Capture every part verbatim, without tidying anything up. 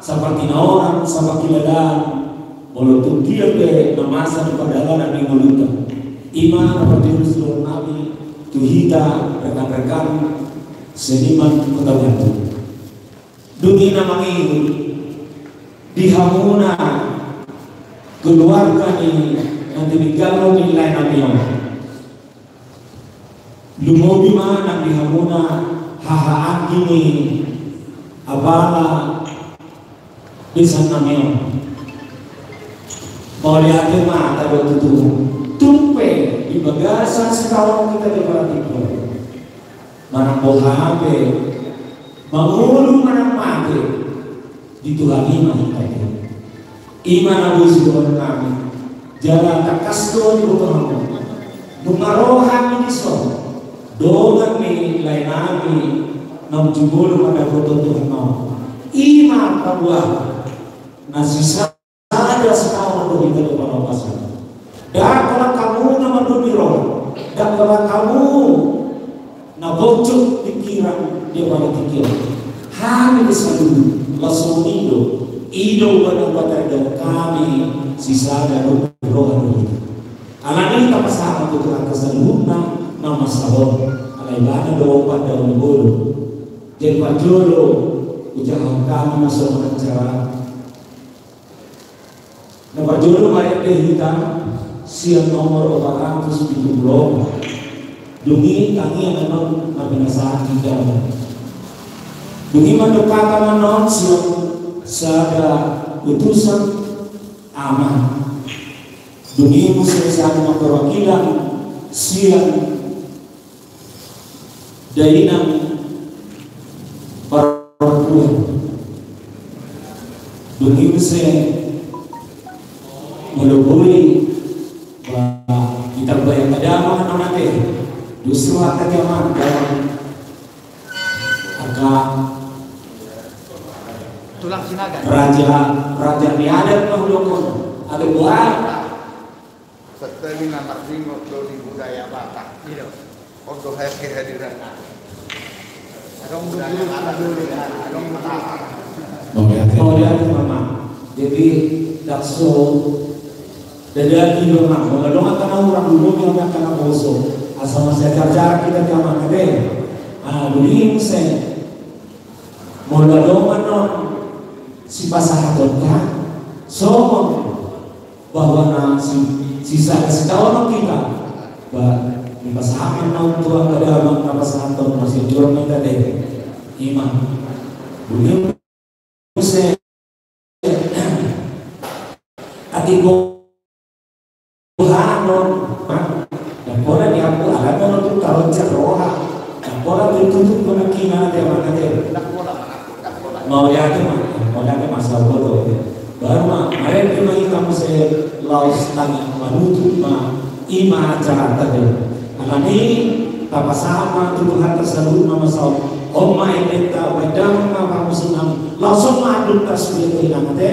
sapartinodohan, saparkilalaan, molo tung dia pe na masa di pardalanan ni ngolunta. I ma na parjolo sidohonon nami tu hita rekan-rekan seniman Kota Batu. Dung i na mangihut di hamuna keluarga ni na tininggalhon ni lae nami on. Lumobi ma nang di hamuna haha anggi ni apala besan nami on. Mauliate ma tadok tu Tuhan. Tung pe di bagasan sitaonon hita di apala tingki on, manang boha pe, mangolu manang mate, di Tuhan i ma hita i. I ma na boi sidohonon nami. Jala tangkas do diboto hamu, nunga ro hami dison, dongan ni lae nami naung jumolo mandapothon Tuhan on. I ma paboa na sisada sitaonon do hita di apala ombas on. Ndang holan hamu na mandok ni roha, ndang holan hamu na bocor pikiran di apala tingki on. Hami do saluhut, laos songon i do. I do umbahen na hupatarida hami, sisada do roha do hita. Alani i tapasahat ma tu Tuhanta saluhutna na masa on. Alai Ibana do pandaol ni ngolu. Jadi parjolo hujahahon hami ma songon acara. Na parjolo marende hita sian nomor opat ratus pitu pulu opat. Dung i tangiang annon na pinasahat hita. Dung i mandok hata ma annon sian sada utusan ama. Dung i muse sada ma perwakilan sian dainang parompuan. Dung i muse molo boi, ba, hita baen ma damang annon ate. Justru hata jamang damang. Angka tulang Sinaga. Raja, raja ni adat ma hudokhon. Ate boha. Setelah ini na marningot do di budaya Batak. Iya. Ondo hai kehadiran. Adong do budaya Batak. Adong Batak. Mauliate. Mauliate ma. Jadi, dakso, dadaki do ma. Molo adong angka na hurang, dulu angka na poso. Asa masiajarjar hita di amang ate. Ah, dulu i muse. Molo adong annon sipasahatonta, songon bahwa na si, sisada sitaonon hita, ba, dipasahat ma annon tu angka damang na pasahathon masianjuran ma hita ate. I ma. Dung i muse. Ate boha annon, ha? Ndang pola di hamu, alana annon tung taronjar roha. Ndang pola tung tutup tu na hina ate, amang ate. Mauliate ma, mauliate ma, saboto. Baru ma, marende ma hita muse laos tangiang manutup ma, i ma acaranta ate. Alani i, tapasahat ma tu Tuhanta saluhut na masa on. On ma endenta, baen damang ma parmusik nami. Laos on ma andungta sude tu inang ate.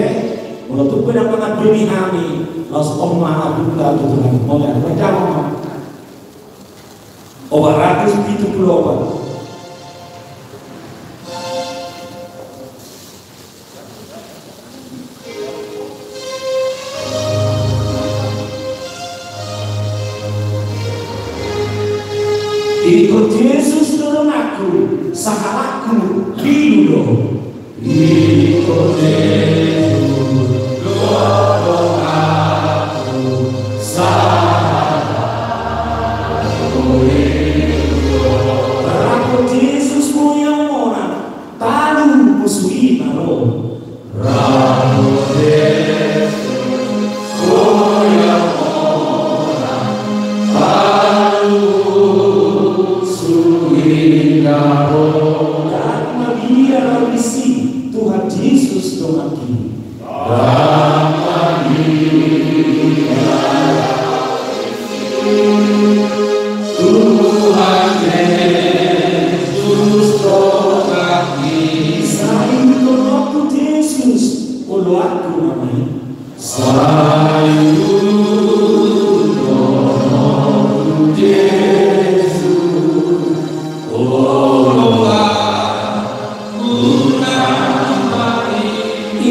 Molo tung pe ndang manganduti hami, laos on ma andungta tu Tuhan. Mauliate, baen damang ma. Opat ratus pitu pulu opat. Ingkon Jesus do donganku, sahalakku pilu do. Ingkon Jesus do donganku, sahalakku pilu do. Rap Jesus, Ho Amang na talu musu i na ro. Rap Jesus, Ho Amang na talu musu i na ro. Ndang mabiar au disi, Tuhan Jesus donganki. Tuhan Jesus donganki. Sai dohononku Jesus, oloanku nama i. Sai dohononku Jesus, oloanku. Oloanku nama i.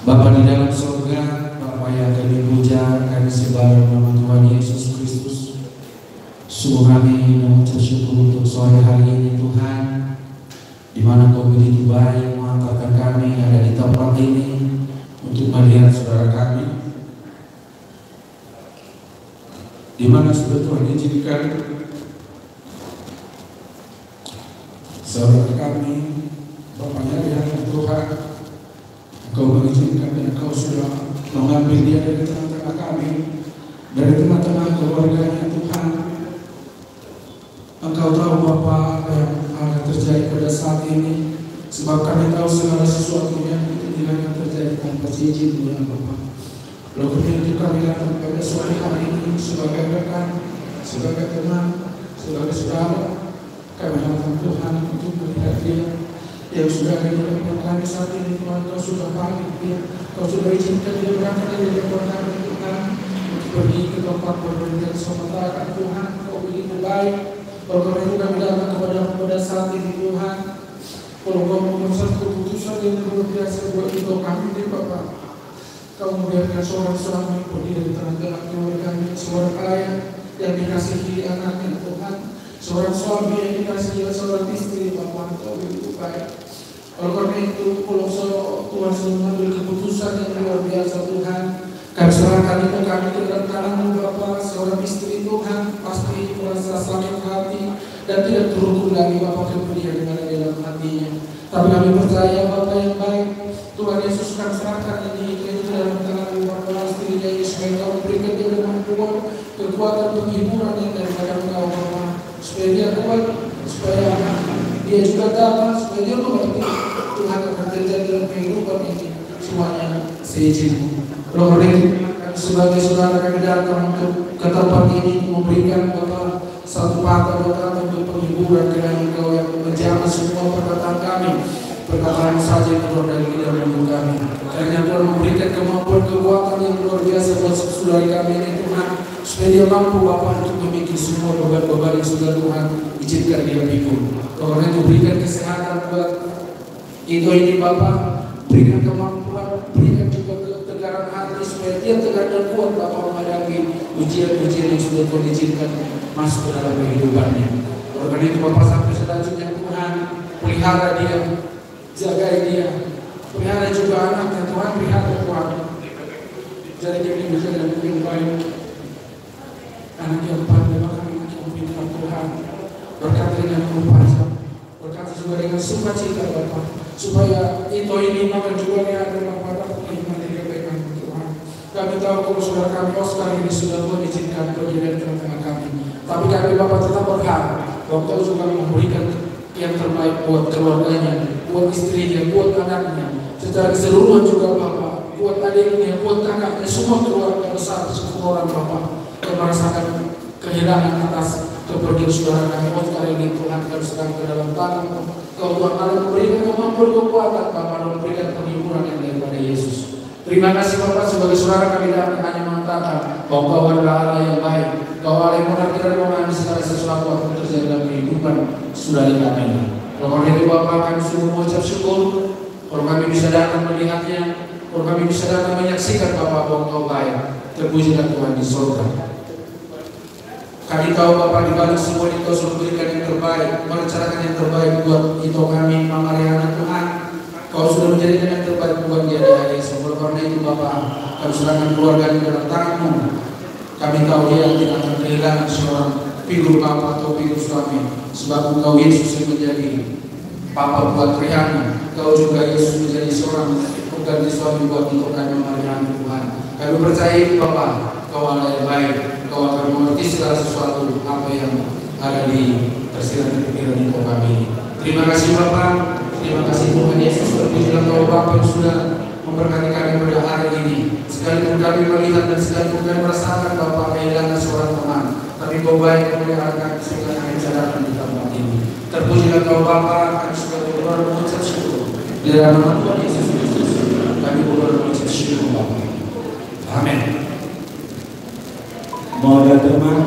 Bapa di dalam sorga, Bapa yang kami puja, kami sembah dalam nama Tuhan Yesus Kristus. Sungguh kami mengucap syukur untuk sore hari ini, Tuhan, di mana Kau begitu baik mengantarkan kami ada di tempat ini untuk melihat saudara kami. Di mana sudah Tuhan izinkan saudara kami, Bapa yang di hadapan Tuhan, Engkau mengizinkan dan Engkau sudah mengambil dia dari tengah-tengah kami, dari tengah-tengah keluarganya, Tuhan. Engkau tahu, Bapa, apa yang akan terjadi pada saat ini, sebab kami tahu segala sesuatu yang itu tidak akan terjadi tanpa seizin-Mu, ya Bapa. Oleh karena itu kami datang pada sore hari ini sebagai rekan, sebagai teman, sebagai saudara. Kami datang, Tuhan, untuk melihat dia yang sudah ada di depan kami saat ini, Tuhan. Kau sudah panggil dia, Kau sudah izinkan dia berangkat dari depan kami, Tuhan, untuk pergi ke tempat perpergian sementara, Tuhan. Kau begitu baik. Oleh karena itu kami datang kepada-Mu pada saat ini, Tuhan. Kalau Kau memutuskan keputusan yang luar biasa buat hidup kami, Bapa. Kau membiarkan seorang suami pergi dari tengah-tengah keluarganya, seorang ayah yang dikasihi anaknya, Tuhan. Seorang suami yang dikasihi, seorang istri, Bapa, Engkau begitu baik. Oleh karena itu, kalau se-, Tuhan sudah mengambil keputusan yang luar biasa, Tuhan, kami serahkan itu kami ke dalam tangan-Mu, Bapa. Seorang istri, Tuhan, pasti merasa sakit hati dan tidak terhukum lagi, Bapa, kemudian dengan dalam hatinya. Tapi kami percaya, Bapa yang baik, Tuhan Yesus, kami serahkan ini ke dalam tangan-Mu, Bapa, istrinya ini, supaya Engkau berikan dia kemampuan, kekuatan, penghiburan yang daripada Engkau, Bapa, supaya dia kuat, supaya dia juga dapat, supaya dia mengerti Tuhan akan terjadi dalam kehidupan ini semuanya seizin-Mu. Oleh karena itu, kami sebagai saudara, kami datang untuk ke tempat ini memberikan, Bapa, satu patah, Bapa, untuk penghiburan, kiranya Engkau yang menjamah semua perkataan kami, perkataan saja yang keluar dari lidah mulut kami. Kiranya Tuhan memberikan kemampuan, kekuatan yang luar biasa buat saudari kami ini, Tuhan, supaya dia mampu, Bapa, untuk memikul semua beban-beban yang sudah Tuhan izinkan dia pikul. Oleh karena itu, berikan kesehatan buat Ito ini, Bapa, berikan kemampuan, berikan juga ketegaran hati supaya dia tegar dan kuat, Bapa, menghadapi ujian-ujian yang sudah Tuhan izinkan masuk ke dalam kehidupannya. Oleh karena itu, Bapa, sampai selanjutnya, Tuhan, pelihara dia, jagai dia, pelihara juga anaknya, Tuhan, pelihara, Tuhan. Jadi dia menjadi anak yang baik, anak yang pandai, bahkan anak yang pintar, Tuhan. Berkati dengan rupa Berkati juga dengan sukacita, Bapa, supaya Ito ini makan juga ni ada, Bapa, dapat menikmati kebaikan, Tuhan. Kami tahu kalau saudara kami Oscar ini sudah Tuhan izinkan pergi dari tengah-tengah kami. Tapi kami, Bapa, tetap berharap bahwa Engkau juga memberikan yang terbaik buat keluarganya, buat istrinya, buat anaknya. Secara keseluruhan juga, Bapa, buat adiknya, buat kakaknya, semua keluarga besar Situmorang, Bapa, yang merasakan kehilangan atas kepergian saudara kami Oscar ini, Tuhan, kami serahkan ke dalam tangan-Mu. Kau, Tuhan, Allah memberikan kemampuan, kekuatan, Bapa, Allah memberikan penghiburan yang daripada Yesus. Terima kasih, Bapa, sebagai saudara kami datang hanya mengatakan bahwa Kau adalah Allah yang baik. Kau Allah yang mengerti dan memahami segala sesuatu apa yang terjadi dalam kehidupan saudara kami. Oleh karena itu, Bapa, kami sungguh mengucap syukur kalau kami bisa datang melihatnya, kalau kami bisa datang menyaksikan, Bapa, bahwa Kau baik. Terpujilah Tuhan di sorga. Kami tahu, Bapa, di balik semua ini Kau sudah memberikan yang terbaik, merencanakan yang terbaik buat Ito kami, Mama Riana, Tuhan. Kau sudah menjadikan yang terbaik buat dia, Tuhan Yesus. Oleh karena itu, Bapa, kami serahkan keluarga ini dalam tangan-Mu. Kami tahu dia tidak akan kehilangan seorang figur bapa atau figur suami, sebab Engkau, Yesus, yang menjadi Bapa buat Riana, Kau juga, Yesus, menjadi seorang pengganti suami buat Ito kami, Mama Riana, Tuhan. Kami percaya ini, Bapa, Kau Allah yang baik, Kau akan mengerti segala sesuatu apa yang ada di tersirat di pikiran Ito kami. Terima kasih, Bapa. Terima kasih, Tuhan Yesus. Terpujilah Kau, Bapa, yang sudah memberkati kami pada hari ini. Sekalipun kami melihat dan sekalipun kami merasakan, Bapa, kehilangan seorang teman, tapi Kau baik, Kau pelihara kami sehingga kami bisa datang di tempat ini. Terpujilah Kau, Bapa, kami sudah berdoa dan mengucap syukur. Di dalam nama Tuhan Yesus Kristus, kami berdoa dan mengucap syukur, Bapa. Amin. Mau ada teman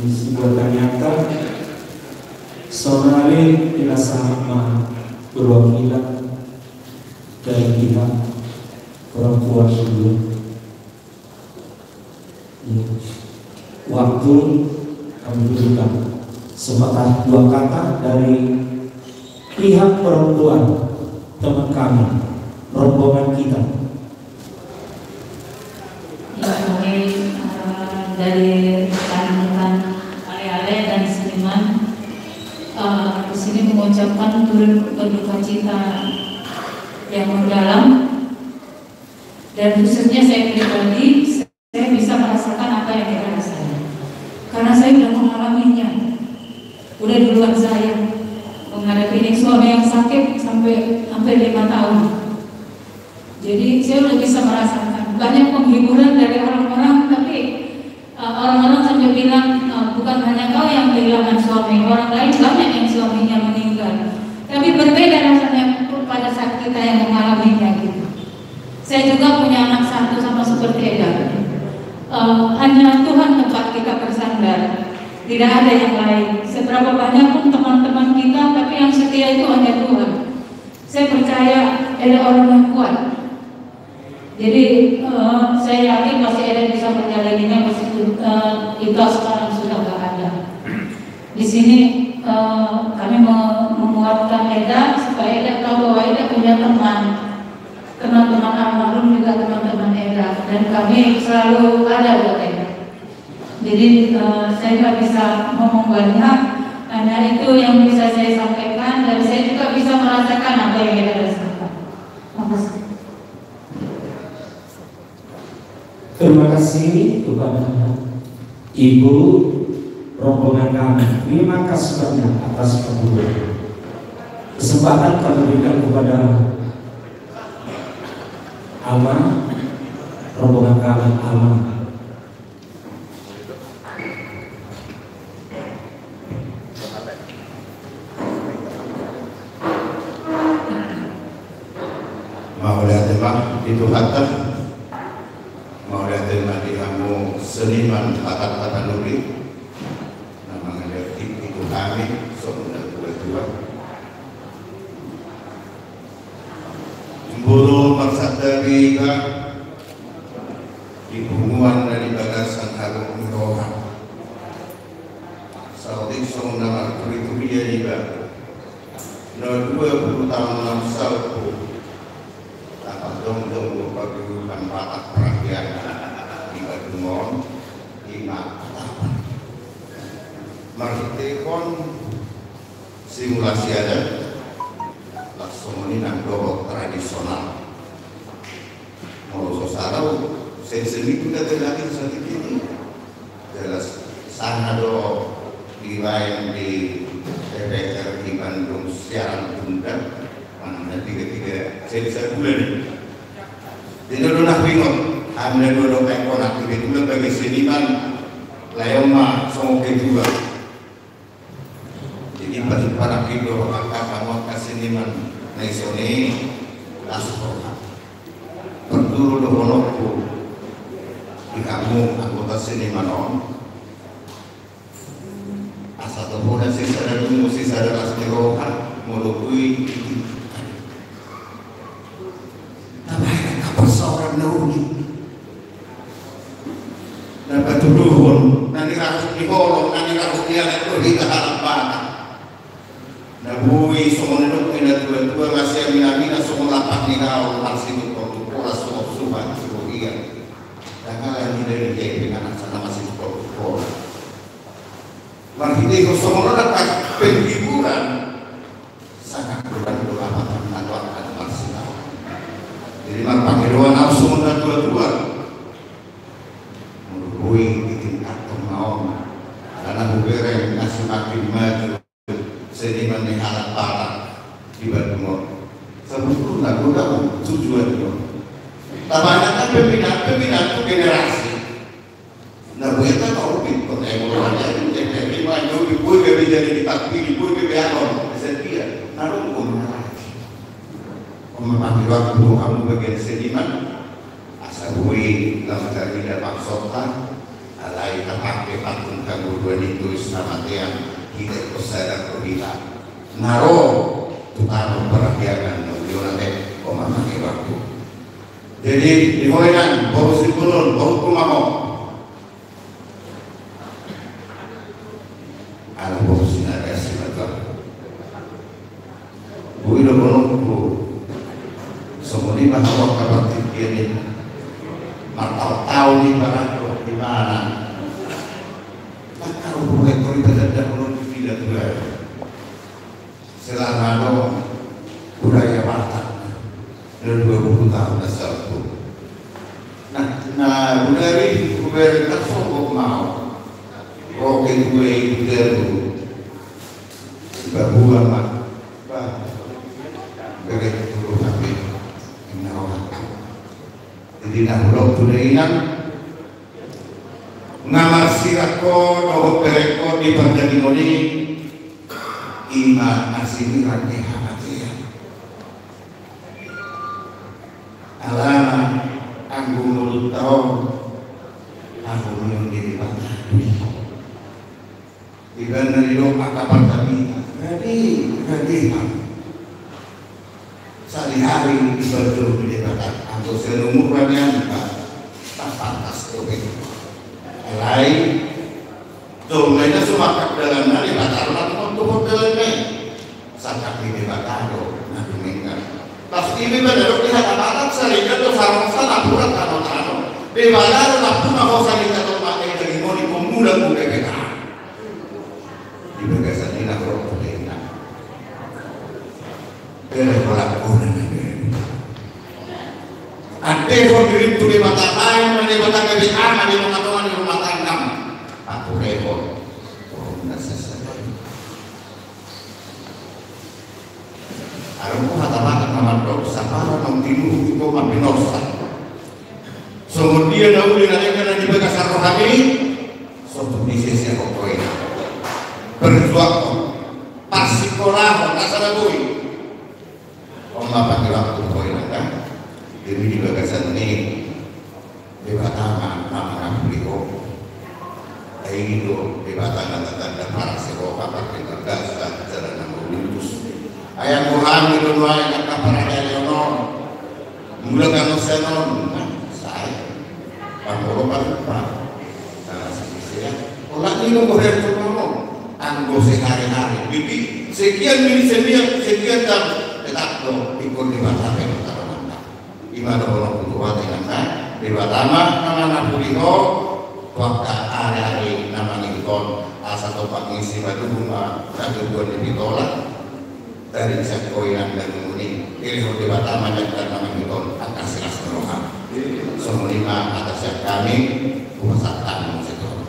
di sebuah ternyata saudari tidak sama perwakilan dari kita. Orang tua dulu. Waktu kami berikan sepatah dua kata dari pihak perempuan teman kami, rombongan kita. Ya, kami, eh, dari rekan-rekan Ale-Ale dan seniman, eh, di sini mengucapkan turut berduka cita yang mendalam. Dan khususnya saya pribadi, saya bisa merasakan apa yang kita rasakan. Karena saya udah mengalaminya. Udah duluan saya menghadapi ini, suami yang sakit sampai hampir lima tahun. Jadi saya udah bisa merasakan. Banyak penghiburan dari orang-orang, tapi Eh, orang-orang sampai bilang, eh, "Bukan hanya kau yang kehilangan suami, orang lain banyak yang suaminya meninggal." Tapi berbeda rasanya pada saat kita yang mengalaminya gitu. Saya juga punya anak satu sama seperti Eda. Eh, hanya Tuhan tempat kita bersandar. Tidak ada yang lain. Seberapa banyak pun teman-teman kita, tapi yang setia itu hanya Tuhan. Saya percaya Eda orang yang kuat. Jadi, eh, saya yakin pasti Eda bisa menjalaninya meskipun, eh, Ito sekarang sudah nggak ada. Di sini, eh, kami me-, menguatkan Eda supaya Eda tahu bahwa Eda punya teman. Teman-teman almarhum juga teman-teman Eda. Dan kami selalu ada buat Eda. Jadi, eh, saya nggak bisa ngomong banyak, hanya itu yang bisa saya sampaikan, dan saya juga bisa merasakan apa yang Eda rasakan. Makasih. Terima kasih kepada Ibu, rombongan kami. Terima kasih banyak atas pembukaan. Kesempatan kami berikan kepada Ama, rombongan kami, Ama. Mauliate ma di Tuhanta, mauliate ma di hamu seniman Batak Tapanuli, na mangalehon tingki tu hami songon na tua-tua. Molo marsada be iba di punguan na di bagasan agung ni roha, saotik songon na marturi-turian iba. Na dua pulu taon na salpu, na jongjong do paguru hambatan parangkian di Badung on, ima Patapan. Marhitehon simulasi adat, las songon i nang dohot tradisional. Molo so salpu, seni-seni tu da terlatih sadikit i. Jelas, sanga do dibaen di T V R di Bandung siaran tunda, manang na tiga-tiga seni sabulan i. Jadi do na huingot, hami na dua do kayak konak, kebetulan bagi seniman, lae on ma songon ketua. Jadi, paling parah itu angka hamu angka seniman na i songon i, las roha. Pardulu dohononku di hamu anggota seniman on, asa topona sisada dungo sisada las ni roha, molo boi. Tabaen angka parsaoran na uli. Na patuduhon na nirahut ni holong, na nirahut ni anak do hita halak Batak. Na boi songon nidok ni na tua-tua, na siaminamina songon lapak ni raol, marsitutup tu pola songon suhat tu rohian. Dangkalan ni dari jai penganak sana marsitutup tu pola. Marhitehon songon on angka penghiburan. Sangat kurang do lapatan na tuangkan marsitaon. Jadi marpangidoan au songon na tua-tua. Molo boi di tingkat on, alana hubereng na semakin maju seniman ni halak Batak di Bandung on. Sebetulna godang tujuan i on. Tabanyak kan pembinaan, pembinaan tu generasi. Na buat apa orbit kota yang mulai aja itu jadi lima jauh di boi gabe jadi di takdir di boi gabe anon setia na rungkun. Om memang di waktu kamu bagian seniman asa boi lam terida maksudnya alai tapake patung kamu dua itu sama tiang kita ikut sadar kita naro tukang perhatian dan udah nanti om memang di waktu Jadi di ho inang, boru Simbolon, boru Tumamo. Ala boru Sinaga, Sinaga. Boi do bolongku. Songon i ma hamu angka partingkian i. Martaon-taon i barang do di mana. Maka rupa rektor i tanda bolong di pila tuai. Selama do budaya Batak. Dua puluh tahun dasar tu. Nah, nah, budaya i budaya tak sogok mau. Roke gue itu dulu. Babua ma. Bah. Bere dulu tapi. Ini orang. Jadi nah, belum sudah inang. Nga marsirat ho dohot berengkon di pardagingon i, i ma na sinirang ni hamatean. Alana anggo ngolunta on, anggo nion di Debata do i. Di bagasan na didok angka partabita, rade, rade ma. Sadihari diparjolo di Debata, anggo sian umurna nian, tak pantas dope. Alai jolma i na so mangkap dalanna, Debata do na tumangkap dalanna i. Sangkap ni Debata do na dumenggan. Pas i ma na didok di hata Batak, saringan do sarongsang, napuran tano-tano. Debata do nampuna ho saringan, tong ma eda di moni pemula ku Debata. Di bagasan i na ro tu inang. Bere holan guna ni bere. Ate ho dirim tu Debata lain, na Debata gabe ama di tonga-tonga ni rumah tangga. Aku repot. Oh, na sesa. Adong do hata Batak na mandok, sapala naung tinuhuk i ma pinosa. Songon dia na uli na denggan na di bagasan rohami, songon i sesa ho inang. Perjuanghon, parsikolahon, asa na boi. On ma pake waktu ho inang kan. Jadi di bagasan ni Debata ma na mangapuli ho. Ai i do Debata na tatanda parasi roha, parkeluarga, jala na mauliutus. Ai anggo hami do nuaeng angka paradareon on, mulak anggo sian on, nah, sae. Pangkolo palupa. Nah, sisea. Olat ni do goher tu nono. Anggo sehari-hari. Bibi, sekian menit, sekian, sekian jam. Tetap do, ingkon Debata pe do taromanta. I ma dohononku tu ho inang, Debata ma na mangapuli ho, tu angka ari-ari na mangihut on, asa tong mangihut simaduhung ma, na tujuan ni pitola. Dari sian ho inang dan muni, dilehon Debata ma jala na mangihut on, angka silas ni roha. Songon i ma hata sian hami, hupasahat hami muse tu ho.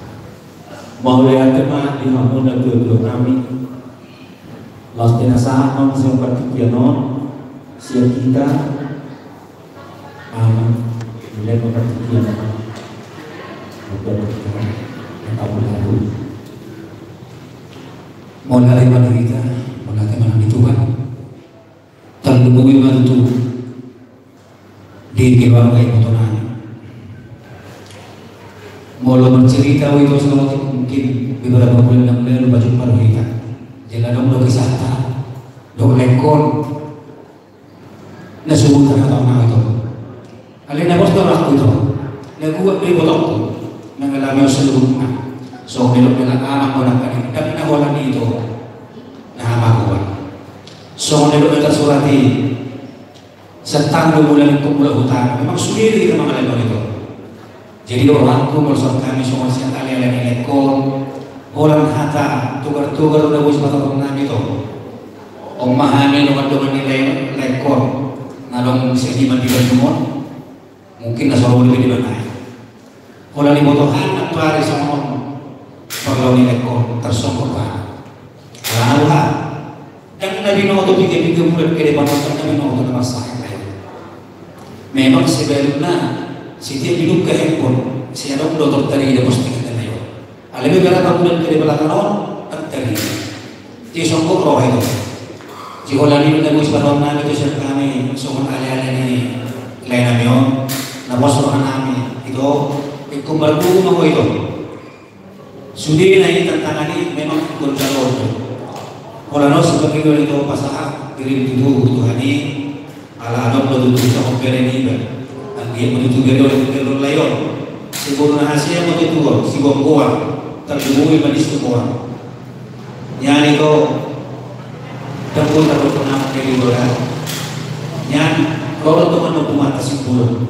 Mauliate ma di hamu na tuatua nami. Laos pinasahat ma muse partingkian on, sian hita, ama, mulai partingkian on. Bukan kita, kita baru. Mauliate ma di hita, mauliate ma di Tuhan. Tarlumobi ma tutu di keluarga ibotonami. Molo bercerita ho ito, so mungkin beberapa bulan yang lalu bajumpa do hita. Jala adong do kisahta dohot lengkon na so huboto hata on ito. Alai na pos do rohangku ito, na guak do ibotongku mangalami on saluhutna. Songon na didok ni halak amang, holan na holan ito na hamagoan. Songon na didok na tarsurat i, santang do mula lingkot mula huta. Memang sude do hita mangalami on ito. Jadi rohangku molo sahat hami songon sian aleale ni lengkon, holan hata togar-togar na boi sipatorang nami ito. On ma hami dongan-dongan ni leng-, lengkon na adong sian i ma di Bandung on. Mungkin na so ro be di Bandung. Holan iboto hami na tuari songon on parlao ni lengkon, tarsongkop hami. Alana boha? Ndang na binoto piga-piga bulan ke depan, ndang na binoto na marsahit lae on. Memang sebenarna setiap didungka handphone, sai adong do tarida postingan lae on. Alai beberapa bulan ke di belakang on, ndang tarida. Jadi songkop roha ito. Jadi holan i do na boi sipatorang nami ito sian hami songon aleale ni lae nami on, na pos roha nami ito, ingkon margogo ma ho ito. Sudena i tantangan i memang ingkon jalo do. Holan on sebagai wali ito pasahat diri tutu tu Tuhan i, ala adong do tutu songon bere niba. Ia ma tutu gadong, gadong layon. Siboru na hasea ma tutu on, siboan goar. Tarlumobi ma di siboan. Nian ito, dapot dapot pengamat dari goar. Nian, ro do tongon no pumata siboru.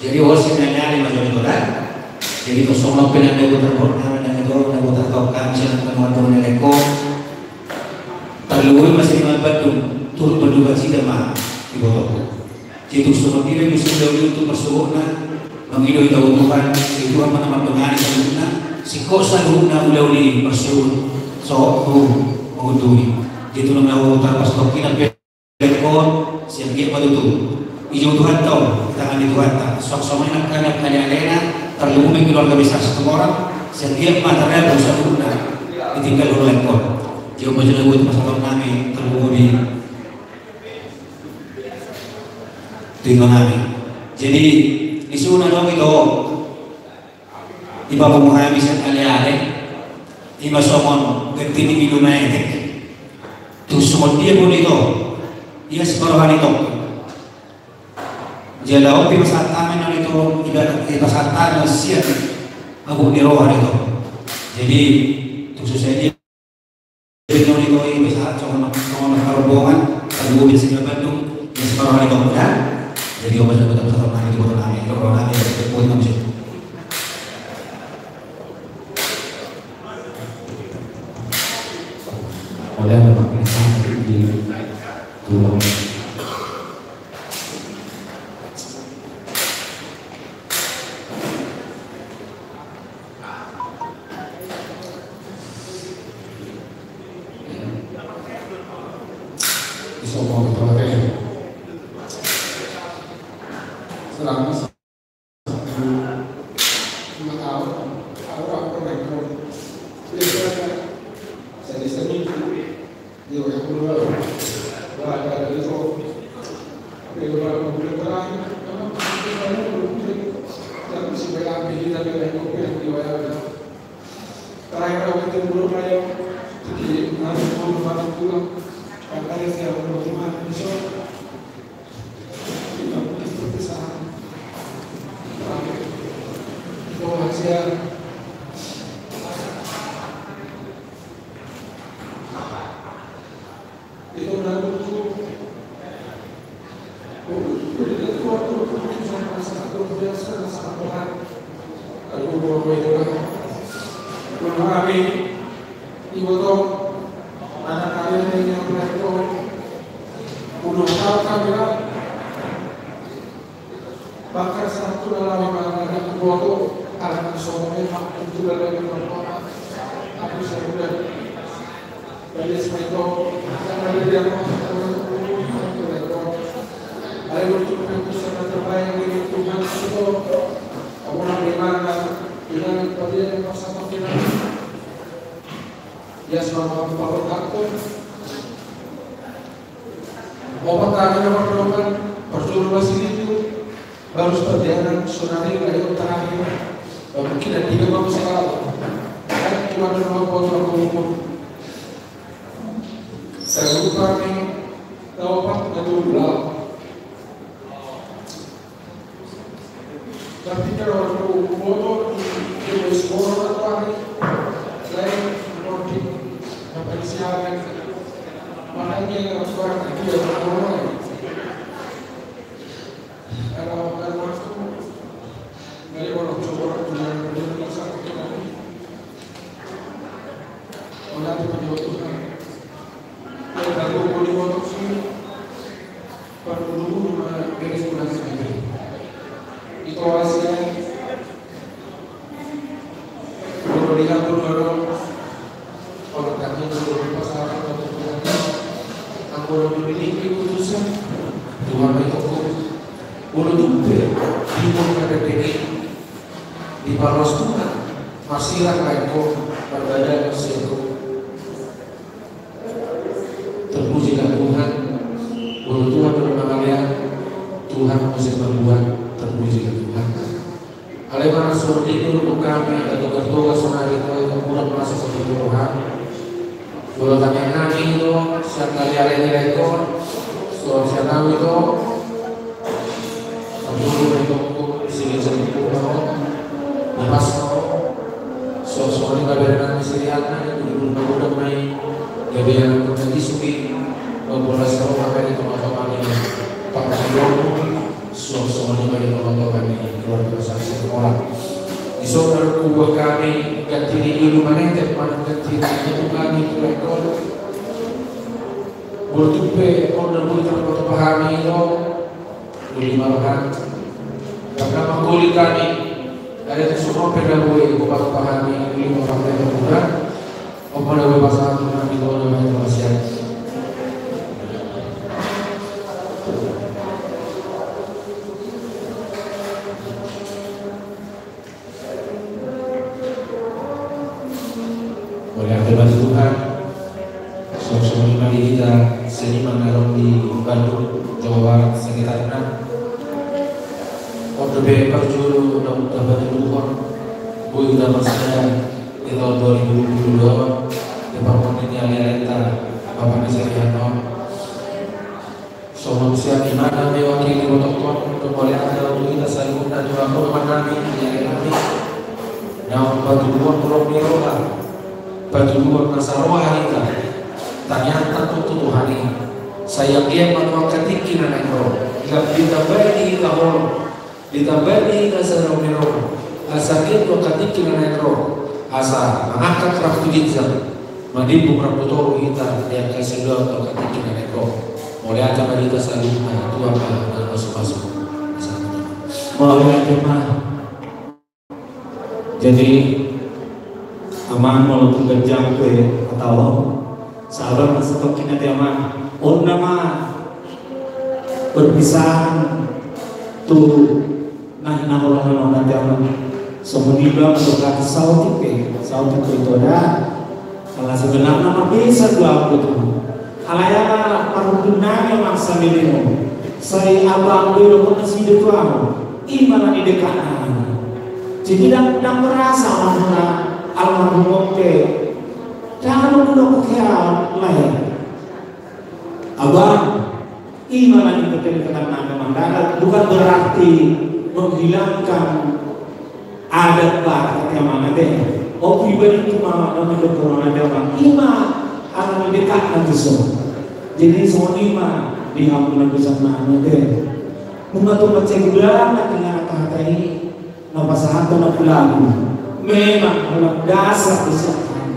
Jadi, hosi na nian ma jolo goar. Jadi, ito songon pengamat dari goar, pengamat dari goar, pengamat dari goar, kami sian pengamat dari goar. Tarlumobi ma sian Bandung, turut berduka cita ma, iboto. Jadi songon dia bisa ulaon i untuk marsohotna, mangido hita tu Tuhan, sai Tuhan ma na mandongani saluhutna, singkop saluhutna ulaon i marsohot, sohot tu mangunduri. Jadi tu na mauta pas tongkinan pe, sian dia ma tutu. Ijo Tuhanta on, tangan ni Tuhanta. Songon i nangkin angka ni alena, tarlumobi keluarga besar Situmorang, sian dia ma tarlumobi saluhutna, ditinggal ulangkon. Jadi ma jolo buat pasahaton nami, tarlumobi tu inonami. Jadi, di suna dong ito, dipapungu hami sian ale-ale, ima songon ganti ni Mido Maetek. Tu songon dia pun ito, ia siparoha ni tong. Jala on pe pasahat hami non ito, ibarat, eh, pasahat hami sian abu ni roha ni tong. Jadi, tu susah dia. Jadi, nunga ito i, bisa songon, songon na harombongan, tadi gue bisa jawaban tu, ya, separuh hari kamu dah. Jadi, obat dan obat sama hari itu, nami, kalau nami, ya, kita buat nami sih. Oleh ada pakai sama di tulang. Selama satu lima tahun, aku nggak pernah ikut. Biasanya, saya di sini, Bahkan satu dalam ibadah yang kuat, anak semua memang itu dalam ibadah. Aku sudah dari itu yang ada di aku. Ayo untuk itu sama terbayang di Tuhan semua. Aku nak dimana dengan pada yang bersama kita. Ya, selamat pagi. Opat tanggal na mardongan, parjolo Basilius, baru seperti anak sonari layo terakhir. Mungkin ada tiga baru sekarang. Kan cuma ada dua buat orang umum. Saya lupa nih, tahu apa? Ada dua belas. Tapi kalau aku foto di, di sekolah atau hari lain, mau di apa di siaran, makanya yang aku orang dia orang lain. Kalau kalau aku dari orang coba orang punya punya masa kita ini, orang tuh punya Tuhan. Yang baru mau di foto sini. Parguru-guru ma beres bulan sembilan. Ito asia. Guru di kantor baru. Kalau tadi guru di pasar atau di. Aku belum memiliki putusan. Tuhan itu. Guru tuh di pun pada diri. Di paros Tuhan. Masih rakyat kok. Berbeda masih itu. Terpujilah Tuhan. Molo Tuhan do na mangalean, Tuhan muse mambuat. Terpujilah Tuhan. Alai manang songon i do tu hami, angka togar-togar sonari tu, angka kurang masuk songon i tu roha. Molo tangiang nami do, sian ale-ale nilai do, so sian nami do. Guru na tongtong, sini sini pun mau. Napas mau. Suang songon i ma bere nami sirianna, di guru na godang ma i. Gabe anak na disuk i. Mambolas roha ma i di tongatonga ni. Pangkilonmu. Suang songon i ma di tongatonga ni. Keluarga besar Situmorang. Di son na kubuat hami, ganti ni ilu manetep, manang ganti ni ilu kami, tu lekol. Molo tung pe, on na boi tarpatupa hami, lo. Uli ma roham. Karna manggolit hami. Ada tu songon pe na boi, hupasahat hami, uli ma roham, na hurang. On ma na boi pasahat hami, tu na boi pasahat. Mauliate ma tu Tuhan. Songon i ma di hita seniman na adong di Bandung, Jawa Barat, sekitarna. On dope parjolo na hupatuduhon, boi hita marsada di taon dua ribu dua puluh dua on, di parmonding ni ale-alenta, Bapak ni sarian on. Songon sian imana mewakili botokkon, mauliate ma tu hita saluhutna, tu roha nami, ale-ale nami. Naung patuduhon holong ni roha, patuduhon na saroha hita. Tangiangta tu Tuhan i. Sai anggiat ma tu angka tingki na naeng ro. Lam ditambai di hita holong. Ditambai di hita sada ni roha, asa anggiat tu angka tingki na naeng ro, asa mangangkat rap tu ginjang, manimbung rap tu toru hita, di angka sidohonon tu angka tingki na naeng ro. Mauliate ma di hita saluhutna, tu angka na masumasu. Mauliate ma. Jadi, amang, molo tung ganjang pe hatahon, sabar ma satongkin ate, amang. On nama perpisahan tu na hinaholongan on, ate, amang. Songon i do, amang, saotik pe, saotik pe, ito da. Ala sebenarna marbisa do au tu. Alai ala parhundul nami, amang, saleleng on, sai abang do idokkon nasida tu au. I ma na nidekatna. Jadi ndang, ndang merasa, amang, na almarhum on pe. Ndang adong do, oke, au, lae. Abang, i ma na nidekatna, amang, ndang, bukan berarti menghilangkan adat Batak, ate, amang, ate. On pribadi tu ma, na nidok tu amang, ate, amang. I ma na nidekatna tu son. Jadi songon i ma di hamu na bisa, amang, ate. Nunga tu mansai godang na tinggal hata-hata i na pasahathon na pulaku. Memang holan dasar do sian hami.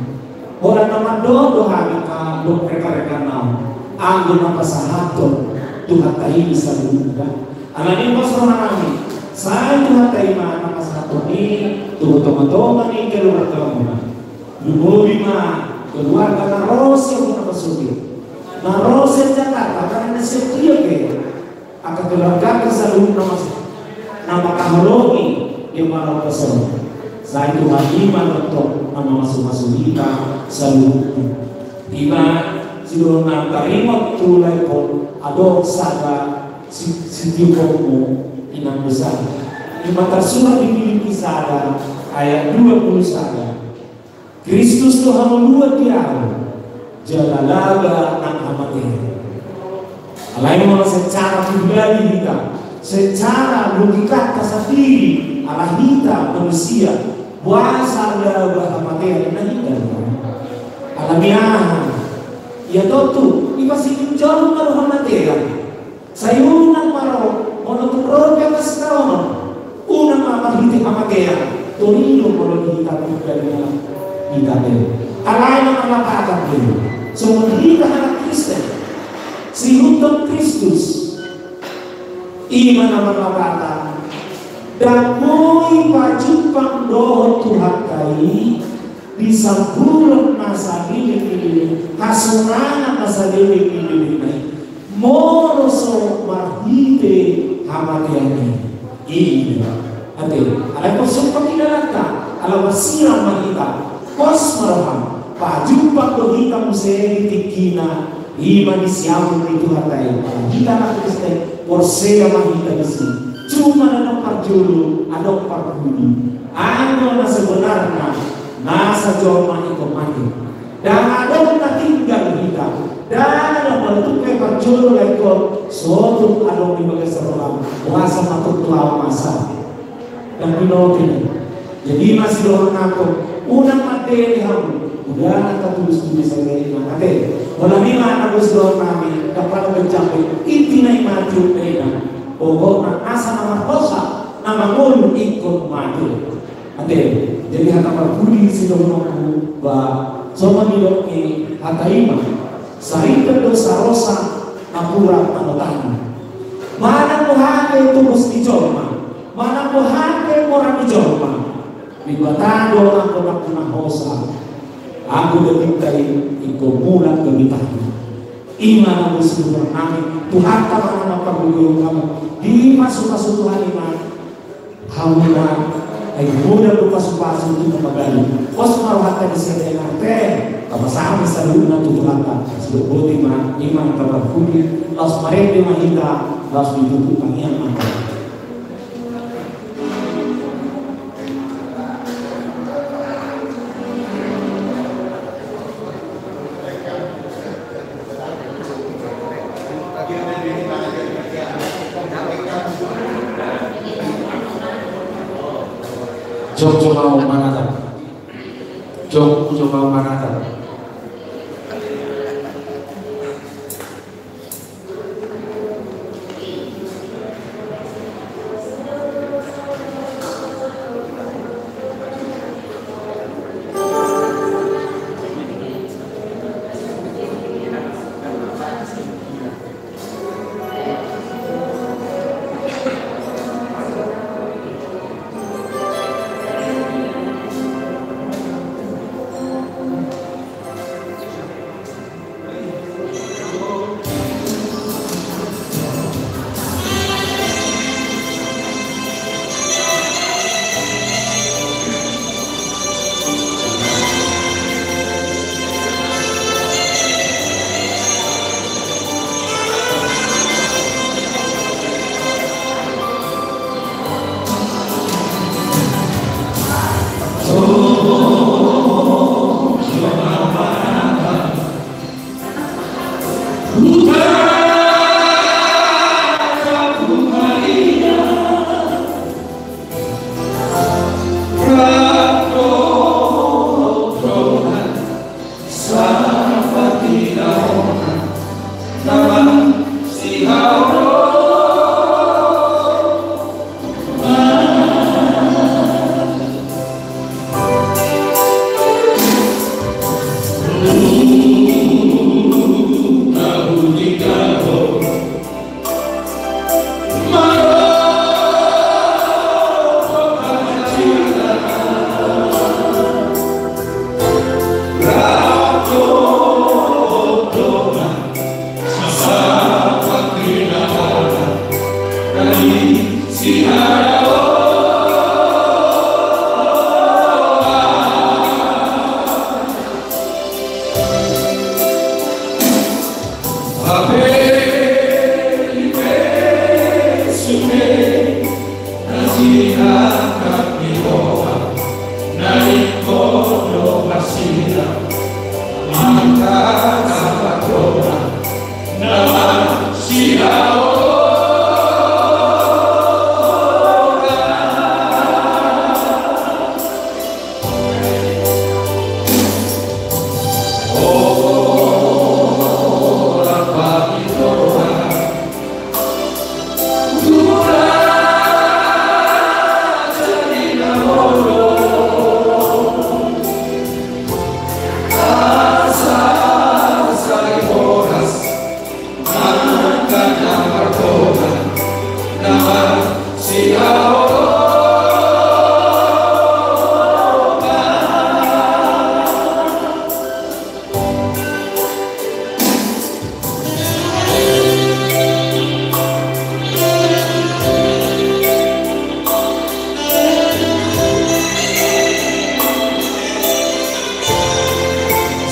Holan na mandok do hami, anggo rekan-rekan nami, anggo na pasahathon Tuhanta i bisa berubah. Alani i pos roha nami, sai Tuhanta i ma na pasahathon i tu tonga-tonga ni keluargamuna. Lumobi ma keluarga na ro sian Bona Pasogit, na ro sian Jakarta, na ro sian dia pe. Angka keluarga saluhutna, mas, na mangkaholongi di Bona Pasogit. Sai Tuhan i ma tongtong na mamasu-masu hita saluhutna. I ma sidohononna, taringot tu lae on, adong sada si-, sitiopmu, inang dosa. I ma tarsurat di Filipi sada ayat dua puluh sada. Kristus do hangoluan di ahu, jala laba nang hamatean. Alai molo secara pribadi hita, secara logikanta sandiri, ala hita manusia, boasa laba hamatean, na hita do. Alani aha? Ia tontu, i ma sijujurna do hamatean. Sai unang ma ro, molo tung ro pe angka sitaonon, unang ma marhite hamatean, tori do molo di hita pribadi, hita pe. Alai na marlapatan pe songon hita halak Kristen, siihuthon Kristus, i ma na marlapatan. Ndang boi pajumpang dohot Tuhanta i di samburan na saleleng ni lelengna, hasonangan na saleleng ni lelengna i, molo so marhite hamatean i. I do. Ate, alai pos sumpah di dalanta, ala marsilang ma hita, pos ma roham, pajumpang do hita muse di tingkina, i ma di siamun ni Tuhanta i. Hita na Kristen, porsea ma hita disi. Cuma na adong parjolo, adong parpudi. Anggo na sebenarna, na sajolma ingkon mate. Ndang adong na tinggal hita. Ndang adong, molo tung pe parjolo lae ingkon sotung adong di bagasan roham. Boasa ma tung tu ahu masa. Ndang binoto i. Jadi ima sidohononku, unang mandele hamu. Unang tatulus tu misa i, ate. Molo ima na boi sidohonon nami, ndang pala mencapai inti na ima tu mena. Pokokna asa na marhosa, na mangolu ingkon mate. Ate, jadi hata parpudi sidohononku, ba, songon nidok ni hata ima, sarinta do sarosa napuran anggotana. Manang boha pe tobus ni jolma, manang boha pe mora ni jolma, Debata do anggo na pinahosa, anggo dagingta i ingkon mulak do di tano. Ima na boi sidohonon nami, Tuhanta ma na mampargogoi hamu, dipasupasu Tuhan ima. Hamuna, ai muda do pasupasu tu na magalu. Pos ma rohanta di sian ate, tapasami saluhutna tu Tuhanta. Sidok boti ma, ima na parpudi, laos marende ma hita, laos ditutup tangiang ma. Jok, jok, au manatap. Jok, jok, au manatap.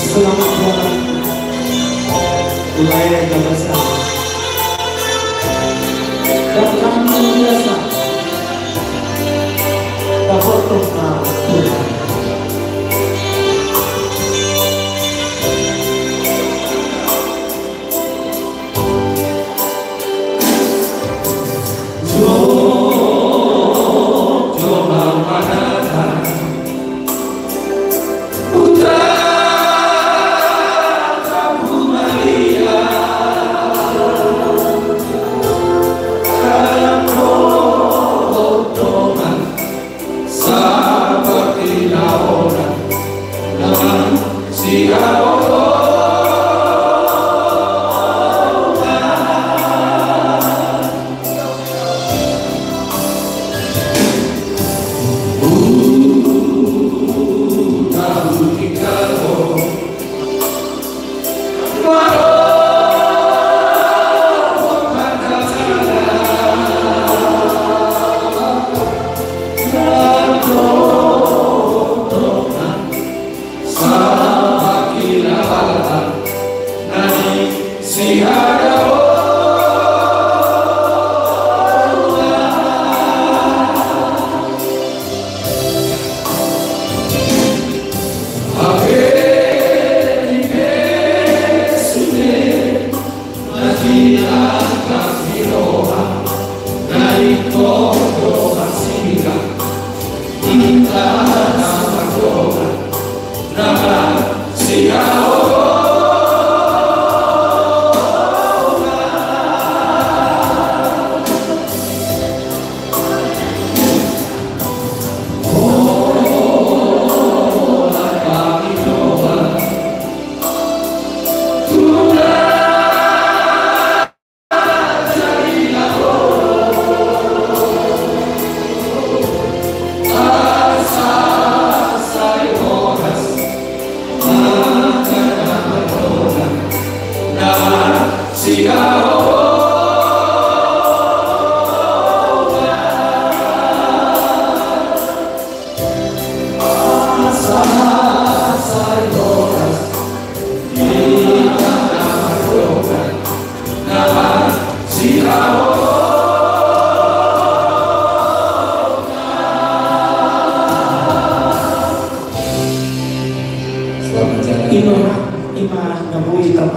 Selamat datang. Wilayah Jakarta. Datang biasa. Dapat Tuhan.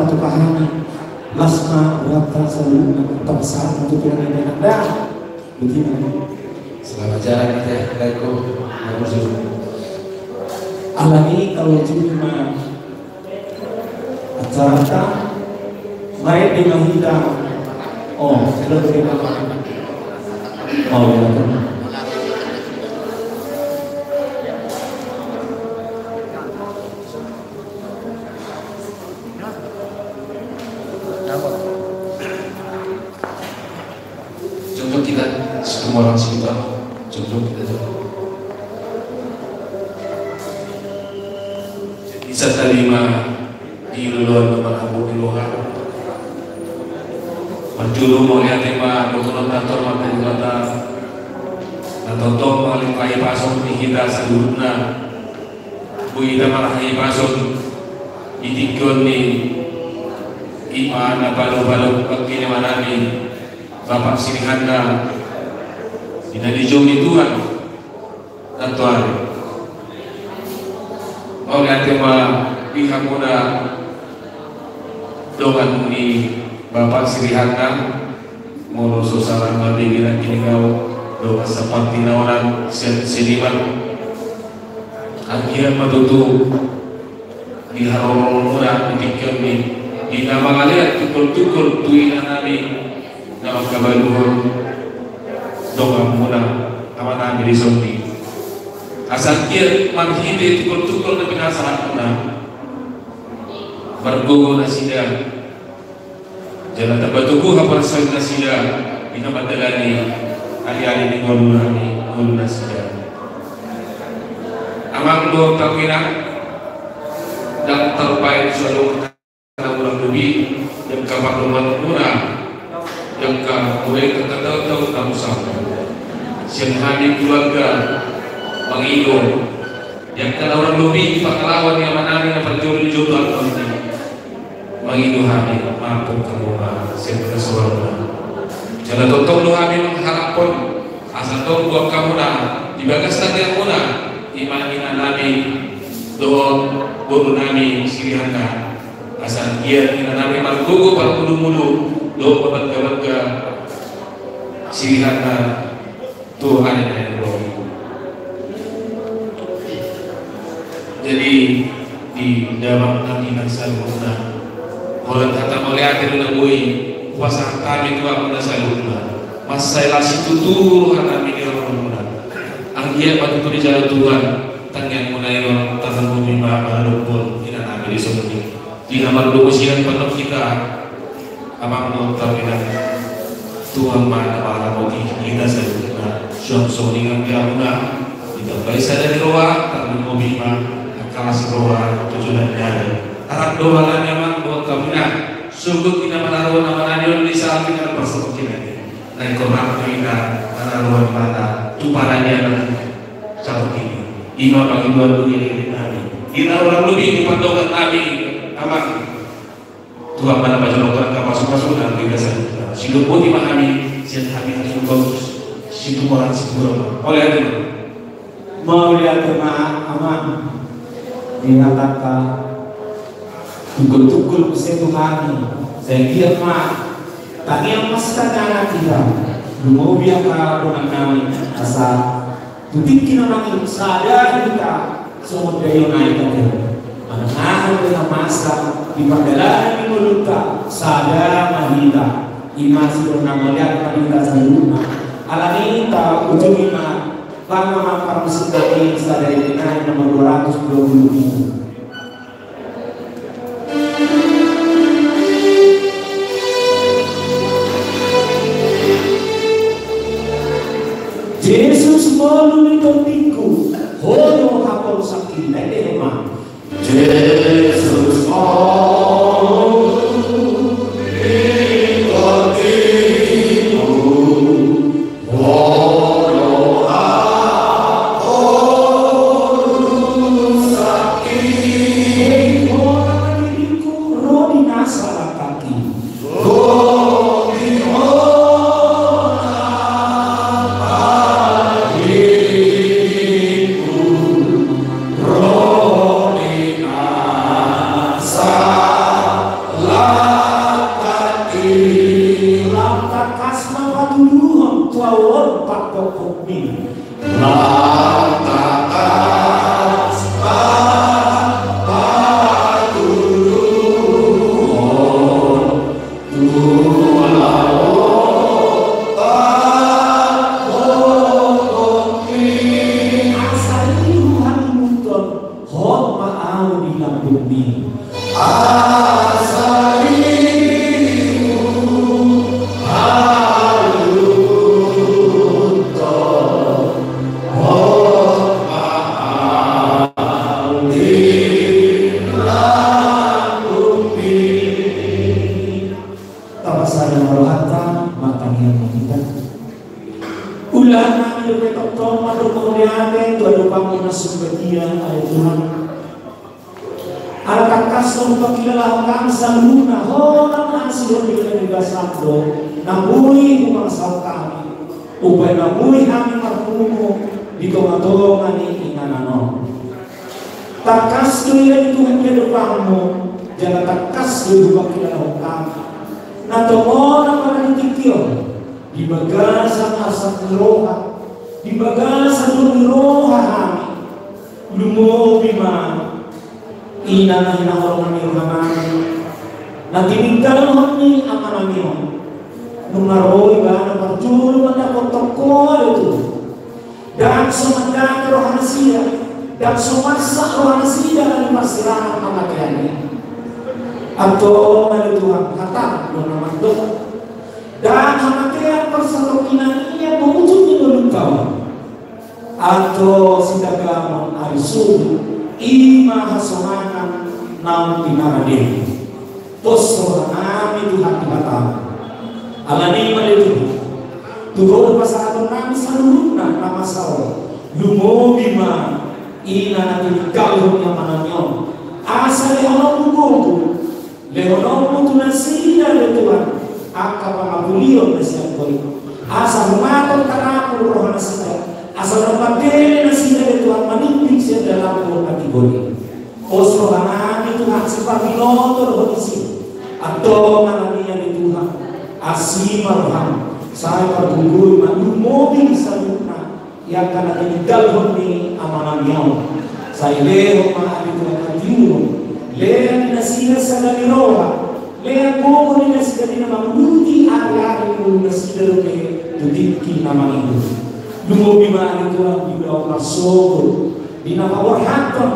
tu hami, las ma rohanta saluhutna, pasahat ma tu Tuhan i, nang da. Betina. Selamat jalan kita, Assalamualaikum. Alani, kalau cuma acaranta, mari di mahita. Oh, sudah terima kasih. Mau ya, teman. Jongkok kita, semua orang sekitar. Jongkok kita, jongkok. Jadi, sahat ma di loloan dohot di roha. Parjolo mauliate ma dohonon tantor ma tu Debata. Na tongtong mangalipai pasu di hita saluhutna. Boi hita marhahipason di tingki on ni ima na palu-palu pangkini manami Bapak Sirihanna di na dijou ni Tuhan nantoari. Mauliate ma di hamuna dongan ni Bapak Sirihanna. Molo so salah marbege nangkin au dongan saparti na onan sian seniman. Anggiat ma tutu di haroromuna di tingki on ni, di na mangalean tungkol-tungkol tu inanami na mangkabaluhon donganmuna amanami dison i. Asa anggiat marhite tungkol-tungkol na pinasahatmuna margogo nasida. Jala tamba tubu haporseaon nasida di na mandalani ari-ari ni ngolu nami, ngolu nasida. Amang dohot inang, ndang tarpaet so adong na hurang lobi di angka pardomuanmuna di angka mulai angka taon-taon na husam. Sian hami keluarga mangido di angka na hurang lobi di pangalaho ni amanami na parjolo di jolo ni ari on. Mangido hami, maaphon hamu ma sian hasuhuton. Jala tongtong do hami mangharap asa tongtong hamuna di bagas tangiangmuna, ima inanami dohot borunami Sirihanna. Asa anggiat inanami margogo parmudumudu dohot marbangga-bangga Sirihanna. Tuhan yang roh. Jadi di dalam nanti nang saluhutna, holan hata mauliate do na boi hupasahat hami tu hamuna saluhutna. Mansai las situtu rohanami di rohamuna. Anggiat ma tutu dijalo Tuhan tangiangmuna i, tarlumobi ma maradophon inanami dison i. Di na mardomu sian pandohan hita, amang dohot inang, Tuhan ma na mangaramoti hita saluhutna. Suang songon i nang di hamuna, ditambai sada ni roha, tarlumobi ma angka las ni roha tu joloan ni ari. Arap do rohanami amang dohot inang, sogot di na manaruhon amanami on di samping na parsaulian i. Na ingkon rap do hita manaruhon mata tu pananian saperti i. Ima pangidoan dohot iringiringnami. Di na hurang lobi di pandohannami, amang, Tuhan ma na pajonok angka pasupasuna tu hita saluhutna. Sidok boti ma hami sian hami hasuhuton, situmoran situmoran. Mauliate ma. Mauliate ma amang. Di hatanta tungkol-tungkol muse tu hami. Sai anggiat ma tangiang ma sitangihon hita. Lumobi angka dongannami asa tu tingki na mangihut sada hita songon daion aek ate. Manangihon hita masa di pardalanan ni ngolunta sada ma hita. Ima sidok na mauliate ma di hita saluhutna. Alani i taujungi ma. Pangamat parmusiknami sada i nai nomor dua ratus dua puluh tujuh. Jesus, ngolu ni tondingku, Ho do haporusanki. Nai denggan ma. Jesus, ngolu ni tondingku. Mauliate tu adopanMu na sumbadia, ale Tuhan. Ala tangkas do hupakilalahon hami saluhutna, holan asi do di bagasan do na boi hupasahat hami. Umbahen na boi hami marpungu di tongatonga ni inganan on. Tangkas do ia di Tuhan di adopanMu, jala tangkas do hupakilalahon hami. Na tongon na marhite di tingki on, di bagasan arsak ni roha, di bagasan dolok ni roha hami. Lumobi ma ina na hinaholongan ni rohanami, na tininggalhon ni amanami on. Nunga ro ibana parjolo mandapothon Ho, ale Tuhan. Ndang so mandake rohanasida, ndang so marsak rohanasida na di parsirangan hamatean i. Antong ale Tuhan, hataM do na mandok, ndang hamatean parsatongkinan i na mangujungi ngolunta on. Antong sitagamon ari sogot, i ma hasonangan naung pinarade. Pos rohanami Tuhan di hataM. Alani i ma ale Tuhan, tu Ho do pasahatonnami saluhutna na masa on. Lumobi ma ina na tininggalhon ni amanami on. Asa lehononMu gogo, lehononMu tu nasida ale Tuhan angka pangapulion na sian Ho i. Asa hungaton tarapul rohanasida, asa unang mandele nasida ale Tuhan manimbing sian dalanMu na tigor i. Pos rohanami Tuhan, siparbinoto do Ho disi. Antong alani i ale Tuhan, asi ma rohaM, sai pargogoi ma, lumobi saluhutna i angka na tininggalhon ni amanami on. Sai lehon ma ale Tuhan hatiuron, lehon di nasida sada ni roha, lehon gogo di nasida di na manguduti ari-ari ni ngolunasida dope tu tingki na mangihut. Lumobi ma ale Tuhan di ulaon marsogot, di na paborhathon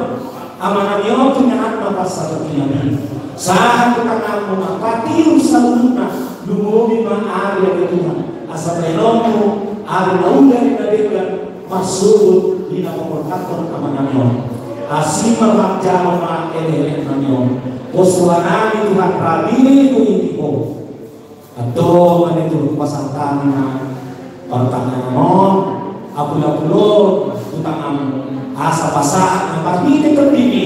amanami on tu inganan na parsatongkinan i. Sahat tu tanganMu ma patiur saluhutna, lumobi ma ari ale Tuhan, asa bahenonMu ari na uli, ari na denggan, marsogot di na paborhathon amanami on. Asi ma rohaM, jalo ma elekeleknami on. Pos rohanami Tuhan, rabi do i di Ho. Antong ale Tuhan, pasahat hami ma partangiangan on, apul-apul on tu tanganMu, asa pasahat ma marhite TondiM i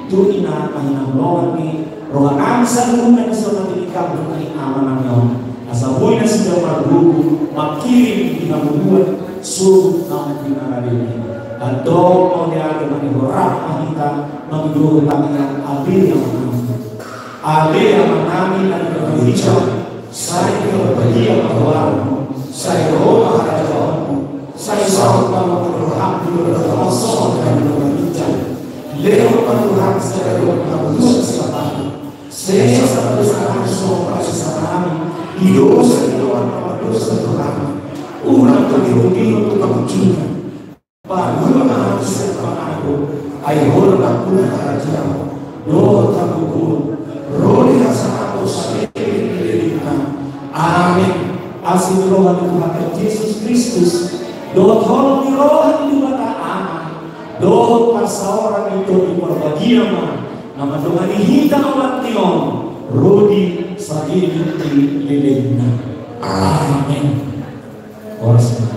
tu ina na hinaholongan ni rohanami saluhutna na so na tininggalhon ni amanami on. Asa boi nasida margogo mangkirim di hamuduan sogot naung pinarade i. Antong mauliate ma di Ho, rap ma hita mangidohon tangiang. Ale Amanami. Ale Amanami na di banua ginjang, sai pinarbadia ma goarMu, sai ro ma harajaonMu, sai saut ma lomo ni rohaM di banua tonga on songon na di banua ginjang. Lehon ma tu hami sadari on hangoluan siapari. Sesa ma dosanami songon panesanami di dosa ni dongan na mardosa tu hami. Unang togihon-gihon tu pangunjunan. Palua ma hami sian pangago, ai Ho do nampuna harajaon dohot hagogoon, ro di hasangapon saleleng ni lelengna. Amen. Asi ni roha ni Tuhanta Jesus Kristus, dohot holong ni roha ni Debata Ama, dohot parsaoran ni Tondi Parbadia ma na mandongani hita olat ni on, ro di saleleng ni lelengna. Amen. Horas.